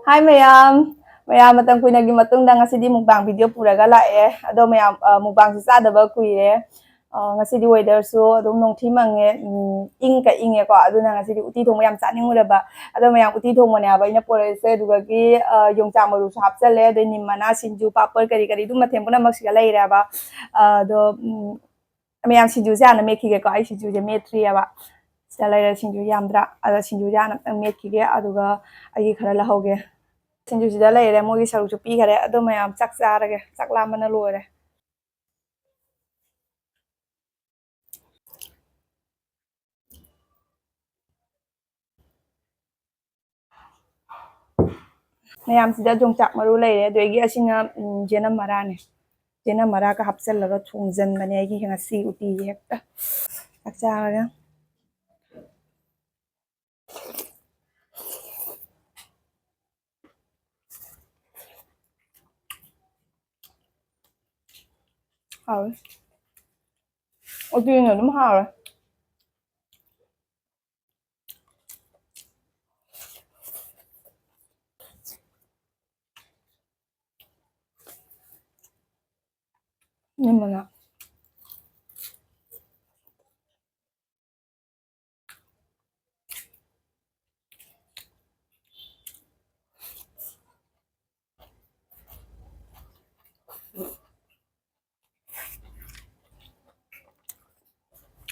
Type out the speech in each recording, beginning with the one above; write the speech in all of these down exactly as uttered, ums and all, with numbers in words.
ꯍꯥꯏ ꯃꯌꯥꯝ, ꯃꯌꯥꯝ ꯃꯇꯝ ꯀꯨꯏꯅꯒꯤ ꯃꯇꯨꯡꯗ ꯉꯁꯤꯗꯤ mukbang video ꯄꯨꯔꯒ ꯂꯥꯛꯑꯦ꯫ ꯑꯗꯣ ꯃꯌꯥꯝ, ꯑ, mukbangꯁꯦ ꯆꯥꯗꯕ ꯀꯨꯏꯔꯦ꯫ ꯑ, ꯉꯁꯤꯗꯤ weatherꯁꯨ ꯑꯗꯨꯝ ꯅꯣꯡꯊꯤ ꯃꯪꯉꯦ, ꯎꯝ, ꯏꯪ ꯀ ꯏꯪꯉꯦꯀꯣ꯫ ꯑꯗꯨꯅ ꯉꯁꯤꯗꯤ ꯎꯇꯤ ꯊꯣꯡꯕ ꯌꯥꯝ ꯆꯥꯅꯤꯡꯉꯨꯔꯕ꯫ ꯑꯗꯣ ꯃꯌꯥꯝ ꯎꯇꯤ ꯊꯣꯡꯕꯅꯦ ꯍꯥꯏꯕ ꯑꯩꯅ ꯄꯨꯔꯛꯏꯁꯦ꯫ ꯑꯗꯨꯗꯒꯤ, ꯑ, ꯌꯣꯡꯆꯥꯛ ꯃꯔꯨꯁꯨ ꯍꯥꯞꯆꯜꯂꯦ, ꯑꯗꯩ ꯅꯤꯝ ꯃꯅꯥ, ꯁꯤꯡꯖꯨ, ꯄꯥꯄꯔ, ꯀꯔꯤ ꯀꯔꯤ ꯑꯗꯨꯝ ꯃꯊꯦꯜ ꯄꯨꯝꯅꯃꯛꯁꯤꯒ ꯂꯩꯔꯦꯕ꯫ ꯑꯗꯣ, ꯎꯝ, ꯃꯌꯥꯝ ꯁꯤꯡꯖꯨꯁꯦ ꯍꯥꯟꯅ ꯃꯦꯠꯈꯤꯒꯦꯀꯣ꯫ ꯑꯩ ꯁꯤꯡꯖꯨꯁꯦ ꯃꯦꯠꯇ꯭ꯔꯤꯑꯕ꯫ ꯁꯤꯗ ꯂꯩꯔꯦ ꯁꯤꯡꯖꯨ ꯌꯥꯝꯗ꯭ꯔꯥ? ꯑꯗ ꯁꯤꯡꯖꯨꯁꯦ ꯍꯥꯟꯅ ꯑꯝꯇꯪ ꯃꯦꯠꯈꯤꯒꯦ, ꯑꯗꯨꯒ ꯑꯩꯒꯤ ꯈꯔ ꯂꯧꯍꯧꯒꯦ꯫ ꯁꯤꯡꯖꯨꯁꯤꯗ ꯂꯩꯔꯦ, ꯃꯣꯏꯒꯤ ꯁꯔꯨꯛꯁꯨ ꯄꯤꯈꯔꯦ꯫ ꯑꯗꯣ ꯃꯌꯥꯝ ꯆꯥꯛ ꯆꯥꯔꯒꯦ, ꯆꯥꯛ ꯂꯥꯝꯕꯅ ꯂꯣꯏꯔꯦ꯫ ꯃꯌꯥꯝꯁꯤꯗ ꯌꯣꯡꯆꯥꯛ ꯃꯔꯨ ꯂꯩꯔꯦ, ꯑꯗꯒꯤ ꯑꯁꯤꯅ, ꯎꯝ, ꯖꯦꯅꯝ ꯃꯔꯥꯅꯦ꯫ ꯖꯦꯅꯝ ꯃꯔꯥꯒ ꯍꯥꯞꯆꯜꯂꯒ ꯊꯣꯡꯖꯟꯕꯅꯦ ꯑꯩꯒꯤ ꯉꯁꯤ ꯎꯇꯤꯁꯦ ꯍꯦꯛꯇ꯫ ꯆꯥꯛ ꯆꯥꯔꯒ꯫ ꯍꯥꯎꯋꯦ꯫ ꯎꯇꯤꯅ ꯑꯗꯨꯝ ꯍꯥꯎꯔꯦ꯫ ꯅꯤꯝ ꯃꯅꯥ꯫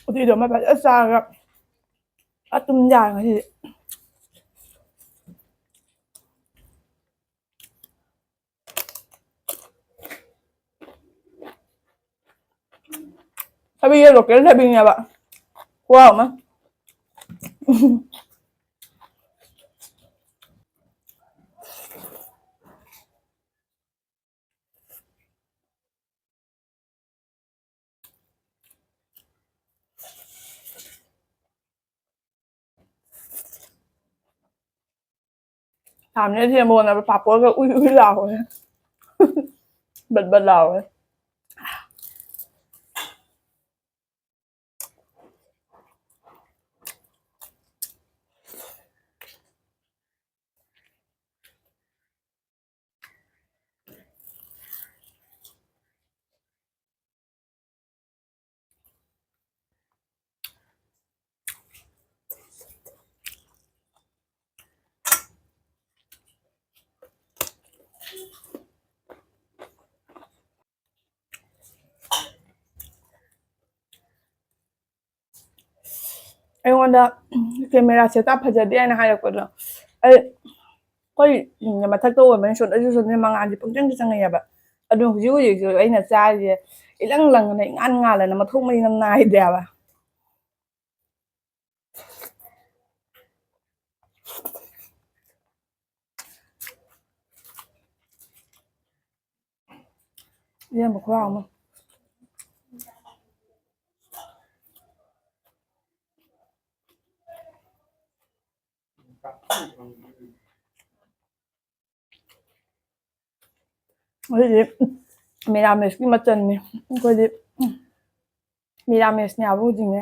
ꯎꯇꯤꯗꯨꯃ ꯐꯖꯅ ꯆꯥꯔꯒ ꯑꯗꯨꯝ ꯌꯥꯔꯦ ꯉꯁꯤꯗꯤ꯫ ꯊꯕꯤꯁꯦ local ꯊꯕꯤꯅꯦꯕ꯫ ꯈꯨꯍꯥꯎ ꯑꯃ꯫ ꯁꯥꯝꯅꯦ ꯁꯦꯝꯕ ꯍꯣꯠꯅꯕ ꯄꯥꯄꯣꯔꯒ ꯎꯏ ꯎꯏ ꯂꯥꯎꯋꯦ꯫ ꯕꯠ ꯕꯠ ꯂꯥꯎꯋꯦ꯫ ꯑꯩꯉꯣꯟꯗ camera setup ꯐꯖꯗꯦ ꯍꯥꯏꯅ ꯍꯥꯏꯔꯛꯄꯗꯣ, ꯑꯩ, ꯑꯩꯈꯣꯏ ꯌꯨꯝꯁꯦ ꯃꯊꯛꯇ ꯑꯣꯏꯕꯅꯤꯅ ꯁꯣꯗꯁꯨ ꯁꯣꯗꯅ ꯃꯉꯥꯜꯁꯦ ꯄꯨꯡꯆꯪꯗ ꯆꯪꯉꯛꯑꯦꯕ꯫ ꯑꯗꯨ ꯍꯧꯖꯤꯛ ꯍꯧꯖꯤꯛꯁꯨ ꯑꯩꯅ ꯆꯥꯔꯤꯁꯦ ꯏꯂꯪ ꯂꯪꯉꯅ, ꯏꯉꯥꯟ ꯉꯥꯜꯂꯅ, ꯃꯊꯣꯡ ꯃꯔꯤ ꯑꯃ ꯅꯥꯏꯗꯦꯕ꯫ ꯏꯔꯣꯟꯕ ꯈꯨꯍꯥꯎ ꯑꯃ꯫ ꯑꯗꯨꯗꯤ ꯃꯦꯔꯥꯃꯦꯁꯀꯤ ꯃꯆꯜꯅꯤ꯫ ꯑꯩꯈꯣꯏꯗꯤ ꯃꯦꯔꯥꯃꯦꯁꯅꯦ ꯍꯥꯏꯕ ꯍꯧꯖꯤꯛꯅꯦ꯫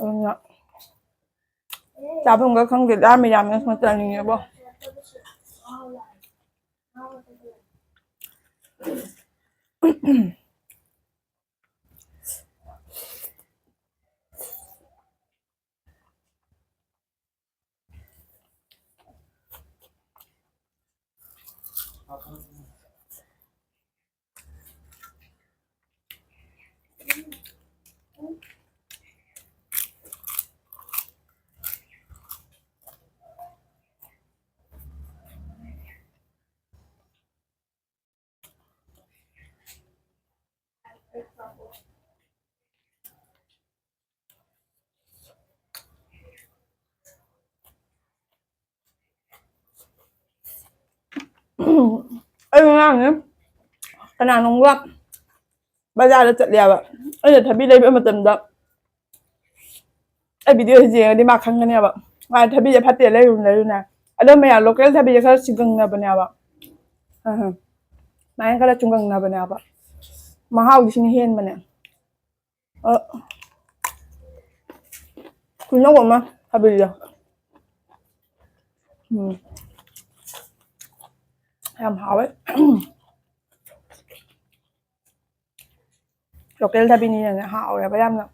ꯑꯗꯨꯅ ꯆꯥꯐꯝꯒ ꯈꯪꯗꯦꯗ, ꯃꯦꯔꯥꯃꯦꯁ ꯃꯆꯜꯅꯤꯅꯦꯕꯣ꯫ ꯑꯩ ꯉꯔꯥꯡꯅꯦ ꯀꯅꯥꯅꯣꯝꯒ ꯕꯖꯥꯔꯗ ꯆꯠꯂꯦꯕ꯫ ꯑꯩꯅ ꯊꯕꯤ ꯂꯩꯕ ꯃꯇꯝꯗ ꯑꯩ video ꯁꯤ ꯌꯦꯡꯉꯗꯤ ꯃꯥ ꯈꯪꯒꯅꯦꯕ꯫ ꯃꯥ ꯊꯕꯤꯁꯦ ꯐꯠꯇꯦ ꯂꯩꯔꯨꯅꯨ, ꯂꯩꯔꯨꯅꯨ꯫ ꯑꯗꯣ ꯃꯌꯥꯝ local ꯊꯕꯤꯁꯦ ꯈꯔ ꯆꯤꯡꯒꯪꯅꯕꯅꯦꯕ꯫ ꯑ, ꯁꯨꯃꯥꯏꯅ ꯈꯔ ꯆꯨꯡꯒꯪꯅꯕꯅꯦꯕ꯫ ꯃꯍꯥꯎꯗꯤ ꯁꯤꯅ ꯍꯦꯟꯕꯅꯦ꯫ ꯑ, ꯈꯨꯅꯧ ꯑꯃ ꯊꯕꯤꯁꯦ꯫ ꯎꯝ꯫ ꯌꯥꯝ ꯍꯥꯎꯋꯦ꯫ Local ꯊꯕꯤꯅꯤꯅꯅꯦ ꯍꯥꯎꯋꯦꯕ ꯌꯥꯝꯅ꯫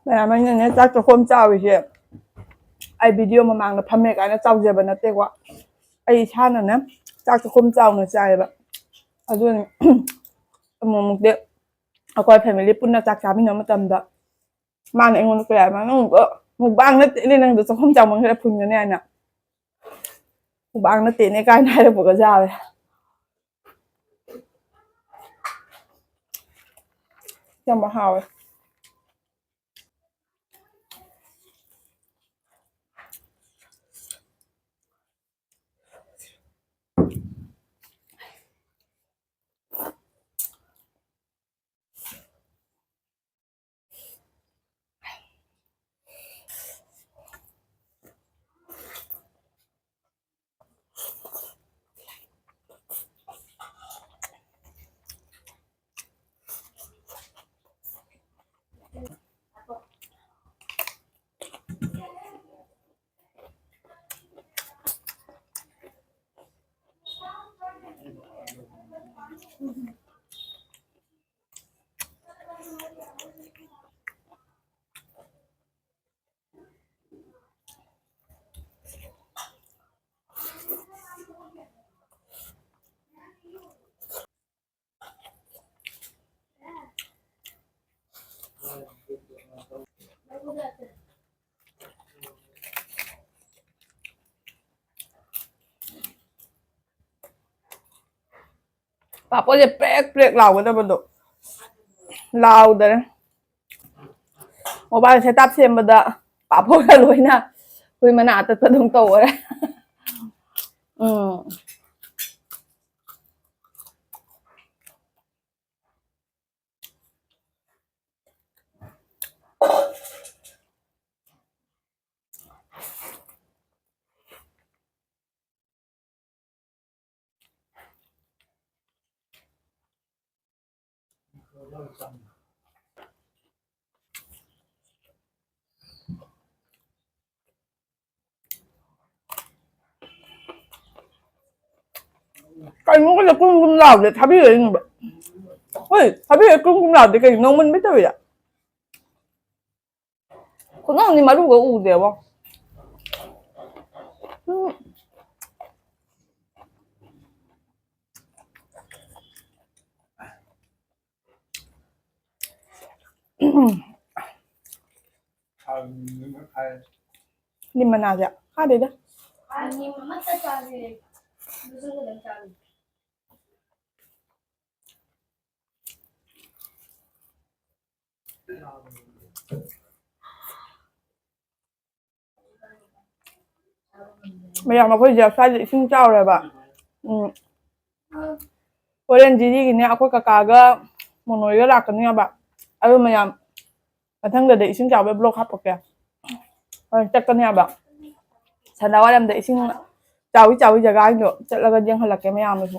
ꯃꯌꯥꯝ ꯑꯩꯅꯅꯦ ꯆꯥꯛ ꯆꯥꯛꯈꯣꯝ ꯆꯥꯎꯔꯤꯁꯦ ꯑꯩ ꯚꯤꯗꯤꯑꯣ ꯃꯃꯥꯡꯗ ꯐꯝꯃꯦ ꯀꯥꯏꯅ ꯆꯥꯎꯖꯕ ꯅꯠꯇꯦꯀꯣ꯫ ꯑꯩ ꯏꯁꯥꯅꯅꯦ ꯆꯥꯛ ꯆꯥꯛꯈꯣꯝ ꯆꯥꯎꯅ ꯆꯥꯏꯌꯦꯕ꯫ ꯑꯗꯨꯅ ꯑꯃꯨꯛ ꯑꯃꯨꯛꯇꯤ ꯑꯩꯈꯣꯏ ꯐꯦꯃꯤꯂꯤ ꯄꯨꯟꯅ ꯆꯥꯛ ꯆꯥꯃꯤꯟꯅꯕ ꯃꯇꯝꯗ ꯃꯥꯅ ꯑꯩꯉꯣꯟꯗ ꯀꯌꯥ ꯃꯥꯅ ꯑꯃꯨꯛ ꯃꯨꯛꯕꯥꯡ ꯅꯠꯇꯦꯅꯦ ꯅꯪꯗꯣ ꯆꯥꯛꯈꯣꯝ ꯆꯥꯎꯃꯟꯈ꯭ꯔꯦ ꯐꯨꯟꯒꯅꯤ ꯍꯥꯏꯅ꯫ ꯃꯨꯛꯕꯥꯡ ꯅꯠꯇꯦꯅꯦ ꯀꯥꯏꯅ ꯍꯥꯏꯔꯛꯄꯒ ꯌꯥꯎꯋꯦ꯫ ꯌꯥꯝ ꯍꯥꯎꯋꯦ꯫ ꯄꯥꯐꯣꯔꯁꯦ ꯄ꯭ꯔꯦꯛ ꯄ꯭ꯔꯦꯛ ꯂꯥꯎꯒꯗꯕꯗꯣ ꯂꯥꯎꯗꯔꯦ꯫ ꯃꯣꯕꯥꯏꯜ ꯁꯦꯠ ꯑꯞ ꯁꯦꯝꯕꯗ ꯄꯥꯐꯣꯔꯒ ꯂꯣꯏꯅ ꯍꯨꯏ ꯃꯅꯥ ꯑꯇꯠꯄꯗꯧ ꯇꯧꯈꯔꯦ꯫ ꯎꯝ꯫ ꯀꯩꯅꯣꯒꯁꯦ ꯀꯨꯝ ꯀꯨꯝ ꯂꯥꯎꯗꯦ ꯊꯥꯕꯤꯔꯛꯏꯅꯦꯕ꯫ ꯍꯣꯏ ꯊꯥꯕꯤꯔꯛꯏ ꯀꯨꯝ ꯀꯨꯝ ꯂꯥꯎꯗꯦ ꯀꯩꯅꯣ ꯅꯧꯃꯟꯕꯩ ꯇꯧꯔꯤꯔ? ꯈꯨꯅꯝꯗꯤ ꯃꯔꯨꯒ ꯎꯗꯦꯕꯣ꯫ ꯎꯝ꯫ ꯅꯤꯝ ꯃꯅꯥꯁꯦ ꯈꯥꯗꯦꯗ꯫ ꯅꯤꯝ ꯑꯃꯠꯇ ꯆꯥꯗꯦ꯫ ꯑꯗꯨꯁꯨ ꯈꯤꯇꯪ ꯆꯥꯕꯅꯤ꯫ ꯃꯌꯥꯝ, ꯑꯩꯈꯣꯏꯁꯦ ꯁ꯭ꯋꯥꯏꯗ ꯏꯁꯤꯡ ꯆꯥꯎꯔꯦꯕ꯫ ꯎꯝ꯫ ꯍꯣꯔꯦꯟ ꯖꯤꯔꯤꯒꯤꯅꯦ, ꯑꯩꯈꯣꯏ ꯀꯀꯥꯒ ꯃꯣꯅꯣꯏꯒ ꯂꯥꯛꯀꯅꯤ ꯍꯥꯏꯕ꯫ ꯑꯗꯨ ꯃꯌꯥꯝ, ꯃꯊꯪꯗꯗꯤ ꯏꯁꯤꯡ ꯆꯥꯎꯕꯩ ꯕ꯭ꯂꯣꯛ ꯍꯥꯞꯄꯛꯀꯦ꯫ ꯍꯣꯔꯦꯟ ꯆꯠꯀꯅꯤ ꯍꯥꯏꯕ꯫ ꯁꯟꯗꯥ ꯋꯥꯏꯔꯝꯗ ꯏꯁꯤꯡ ꯆꯥꯎꯋꯤ ꯆꯥꯎꯋꯤ ꯖꯒꯥꯁꯤꯡꯗꯣ ꯆꯠꯂꯒ ꯌꯦꯡꯍꯜꯂꯛꯀꯦ ꯃꯌꯥꯝꯗꯁꯨ꯫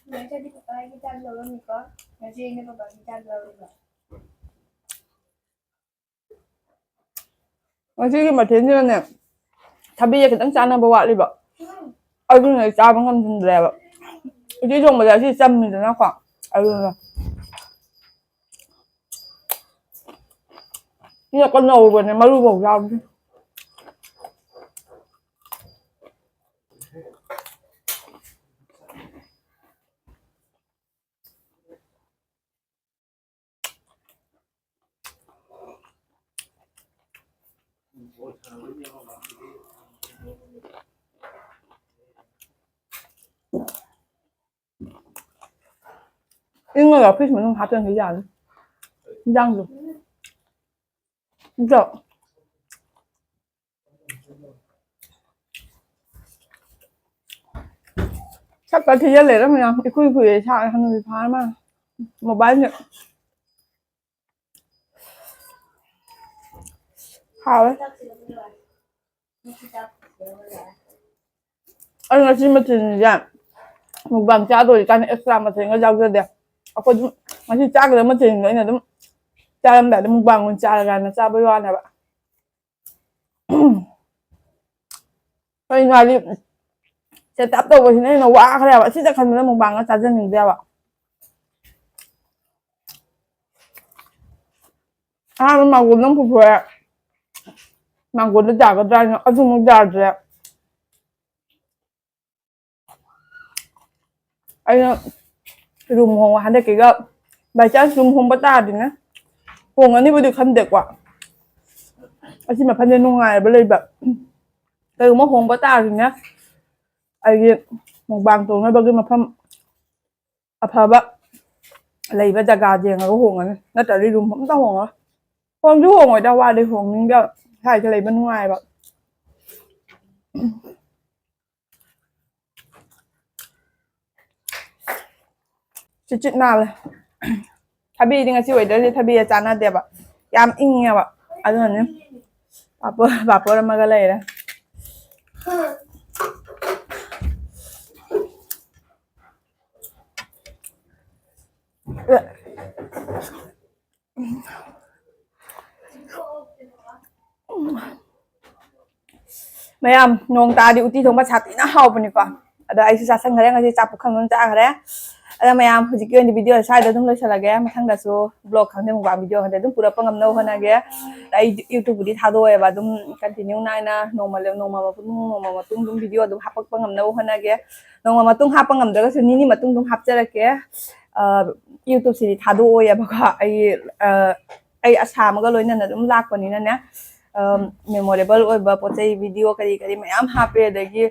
ꯉꯁꯤꯗꯤ ꯄꯄꯥꯒꯤ ꯆꯥꯛ ꯂꯧꯔꯝꯃꯤꯀꯣ꯫ ꯉꯁꯤ ꯑꯩꯅ ꯄꯄꯥꯒꯤ ꯆꯥꯛ ꯂꯧꯔꯤꯕ꯫ ꯉꯁꯤꯒꯤ ꯃꯊꯦꯜꯁꯤꯅꯅꯦ, ꯊꯕꯤꯒ ꯈꯤꯇꯪ ꯆꯥꯟꯅꯕ ꯋꯥꯠꯂꯤꯕ, ꯑꯗꯨꯅ ꯑꯩ ꯆꯥꯕ ꯉꯝꯁꯤꯟꯗ꯭ꯔꯦꯕ꯫ ꯎꯇꯤ ꯊꯣꯡꯕꯗ ꯑꯁꯤ ꯆꯝꯃꯤꯗꯅꯀꯣ, ꯑꯗꯨꯅ ꯁꯤꯅ ꯀꯟꯅ ꯅꯧꯕꯅꯦ, ꯃꯔꯨꯐꯧ ꯌꯥꯎꯗꯦ꯫ ꯏꯪꯉꯒ ꯐ꯭ꯔꯤꯖ ꯃꯅꯨꯡ ꯍꯥꯞꯆꯟꯒꯦ ꯌꯥꯅꯤ꯫ ꯏꯟꯖꯥꯡꯗꯣ꯫ ꯑꯗꯣ ꯁꯛꯀ ꯊꯤꯖꯤꯜꯂꯦꯗ ꯃꯌꯥꯝ꯫ ꯏꯀꯨꯏ ꯀꯨꯏꯔꯦ ꯏꯁꯥ ꯍꯅꯨꯕꯤ ꯐꯥꯔ ꯃꯥꯜꯂꯦ꯫ ꯃꯣꯕꯥꯏꯜꯁꯦ꯫ ꯍꯥꯎꯋꯦ꯫ ꯑꯩ ꯉꯁꯤ ꯃꯊꯦꯜꯁꯦ ꯃꯨꯛꯕꯥꯡ ꯆꯥꯗꯣꯔꯤ ꯀꯥꯟꯗ ꯑꯦꯛꯁꯇ꯭ꯔꯥ ꯃꯊꯦꯜꯒ ꯌꯥꯎꯖꯗꯦ꯫ ꯑꯩꯈꯣꯏ ꯑꯗꯨꯝ ꯉꯁꯤ ꯆꯥꯒꯗꯕ ꯃꯊꯦꯜꯁꯤꯡꯗꯣ ꯑꯩꯅ ꯑꯗꯨꯝ ꯆꯥꯔꯝꯗꯥꯏꯗ ꯃꯨꯛꯕꯥꯡ ꯑꯣꯏꯅ ꯆꯥꯔꯒꯦꯅ ꯆꯥꯕꯩ ꯋꯥꯅꯦꯕ꯫ ꯑꯩ ꯉꯥꯔꯤ ꯁꯦꯠ ꯑꯞ ꯇꯧꯕꯁꯤꯅ ꯍꯦꯟꯅ ꯋꯥꯈ꯭ꯔꯦꯕ꯫ ꯁꯤꯗ ꯈꯟꯕꯗ ꯃꯨꯛꯕꯥꯡꯒ ꯆꯥꯖꯅꯤꯡꯗꯦꯕ꯫ ꯑꯍꯥꯟꯕ ꯃꯥꯡꯒꯣꯟꯗ ꯑꯃ ꯄꯨꯊꯣꯛꯑꯦ꯫ ꯃꯥꯡꯒꯣꯟꯗ ꯌꯥꯒꯗ꯭ꯔꯥ ꯍꯥꯏꯅ ꯑꯗꯨꯃꯨꯛ ꯌꯥꯗ꯭ꯔꯦ꯫ ꯑꯩꯅ ꯔꯨꯝ ꯍꯣꯡꯕ ꯍꯟꯗꯛꯀꯤꯒ, by chance ꯔꯨꯝ ꯍꯣꯡꯕ ꯇꯥꯔꯗꯤꯅꯦ, ꯍꯣꯡꯉꯅꯤꯕꯨꯗꯤ ꯈꯟꯗꯦꯀꯣ꯫ ꯑꯁꯤ ꯃꯐꯝꯁꯦ ꯅꯨꯡꯉꯥꯏꯕ ꯂꯩꯕ꯫ ꯀꯩꯒꯨꯝꯕ ꯍꯣꯡꯕ ꯇꯥꯔꯗꯤꯅꯦ, ꯑꯩꯒꯤ ꯃꯨꯛꯕꯥꯡ ꯇꯧꯅꯕꯒꯤ ꯃꯐꯝ ꯑꯐꯕ ꯂꯩꯕ ꯖꯒꯥ ꯌꯦꯡꯉꯒ ꯍꯣꯡꯉꯅꯤ, ꯅꯠꯇ꯭ꯔꯗꯤ ꯔꯨꯝ ꯑꯝꯇ ꯍꯣꯡꯉꯔꯣꯏ꯫ ꯍꯣꯡꯁꯨ ꯍꯣꯡꯉꯣꯏꯗ, ꯋꯥꯗꯤ ꯍꯣꯡꯅꯤꯡꯗꯦꯕ, ꯁ꯭ꯋꯥꯏꯗ ꯂꯩꯕ ꯅꯨꯡꯉꯥꯏꯕ꯫ ꯆꯤꯠ ꯆꯤꯠ ꯅꯥꯜꯂꯦ꯫ ꯊꯕꯤꯗꯤ ꯉꯁꯤ weatherꯁꯦ ꯊꯕꯤꯒ ꯆꯥꯟꯅꯗꯦꯕ, ꯌꯥꯝ ꯏꯪꯉꯦꯕ꯫ ꯑꯗꯨꯅꯅꯦ꯫ ꯄꯥꯄꯣꯔ ꯄꯥꯄꯣꯔ ꯑꯃꯒ ꯂꯩꯔꯦ꯫ ꯃꯌꯥꯝ, ꯅꯣꯡ ꯇꯥꯔꯗꯤ ꯎꯇꯤ ꯊꯣꯡꯕ ꯁꯥꯊꯤꯅ ꯍꯥꯎꯕꯅꯤꯀꯣ꯫ ꯑꯗꯣ ꯑꯩꯁꯨ ꯆꯥꯁꯟꯈ꯭ꯔꯦ, ꯉꯁꯤ ꯆꯥꯛ ꯄꯨꯈꯝ ꯑꯃ ꯆꯥꯈ꯭ꯔꯦ꯫ ꯑꯗꯣ ꯃꯌꯥꯝ, ꯍꯧꯖꯤꯛꯀꯤ ꯑꯣꯏꯅꯗꯤ video ꯁ꯭ꯋꯥꯏꯗ ꯑꯗꯨꯝ ꯂꯣꯏꯁꯤꯜꯂꯒꯦ꯫ ꯃꯊꯪꯗꯁꯨ vlog ꯈꯪꯗꯦ, mukbang video ꯈꯪꯗꯦ, ꯑꯗꯨꯝ ꯄꯨꯔꯛꯄ ꯉꯝꯅꯕ ꯍꯣꯠꯅꯒꯦ꯫ ꯑꯗ ꯑꯩ YouTubeꯄꯨꯗꯤ ꯊꯥꯗꯣꯛꯑꯣꯏꯕ, ꯑꯗꯨꯝ continue ꯅꯥꯏꯅ ꯅꯣꯡꯃ ꯅꯣꯡꯃ ꯃꯇꯨꯡ ꯅꯣꯡꯃ ꯃꯇꯨꯡ ꯑꯗꯨꯝ video ꯑꯗꯨꯝ ꯍꯥꯄꯛꯄ ꯉꯝꯅꯕ ꯍꯣꯠꯅꯒꯦ꯫ ꯅꯣꯡꯃ ꯃꯇꯨꯡ ꯍꯥꯞꯄ ꯉꯝꯗ꯭ꯔꯒꯁꯨ ꯅꯤꯅꯤ ꯃꯇꯨꯡ ꯑꯗꯨꯝ ꯍꯥꯞꯆꯔꯛꯀꯦ꯫ ꯑ, YouTubeꯁꯤꯗꯤ ꯊꯥꯗꯣꯛꯑꯣꯏꯌꯦꯕꯀꯣ꯫ ꯑꯩ, ꯑ, ꯑꯩ ꯑꯁꯥ ꯑꯃꯒ ꯂꯣꯏꯅꯅ ꯑꯗꯨꯝ ꯂꯥꯛꯄꯅꯤꯅꯅꯦ꯫ ꯑ, memorable ꯑꯣꯏꯕ ꯄꯣꯠ ꯆꯩ, video ꯀꯔꯤ ꯀꯔꯤ ꯃꯌꯥꯝ ꯍꯥꯞꯄꯦ꯫ ꯑꯗꯒꯤ,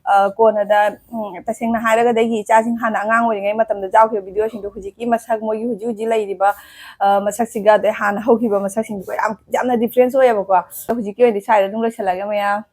ꯑ, ꯀꯣꯟꯅꯗ, ꯎꯝ, ꯇꯁꯦꯡꯅ ꯍꯥꯏꯔꯒꯗꯤ ꯑꯩꯒꯤ ꯏꯆꯥꯁꯤꯡ ꯍꯥꯟꯅ ꯑꯉꯥꯡ ꯑꯣꯏꯔꯤꯉꯩ ꯃꯇꯝꯗ ꯌꯥꯎꯈꯤꯕ videoꯁꯤꯡꯗꯣ ꯍꯧꯖꯤꯛꯀꯤ ꯃꯁꯛ, ꯃꯣꯏꯒꯤ ꯍꯧꯖꯤꯛ ꯍꯧꯖꯤꯛ ꯂꯩꯔꯤꯕ, ꯑ, ꯃꯁꯛꯁꯤꯒ ꯑꯗꯩ ꯍꯥꯟꯅ ꯍꯧꯈꯤꯕ ꯃꯁꯛꯁꯤꯡꯗꯨꯒ ꯌꯥꯝ, ꯌꯥꯝꯅ difference ꯑꯣꯏꯌꯦꯕꯀꯣ꯫ ꯍꯧꯖꯤꯛꯀꯤ ꯑꯣꯏꯅꯗꯤ ꯁ꯭ꯋꯥꯏꯗ ꯑꯗꯨꯝ ꯂꯣꯏꯁꯤꯜꯂꯒꯦ ꯃꯌꯥꯝ꯫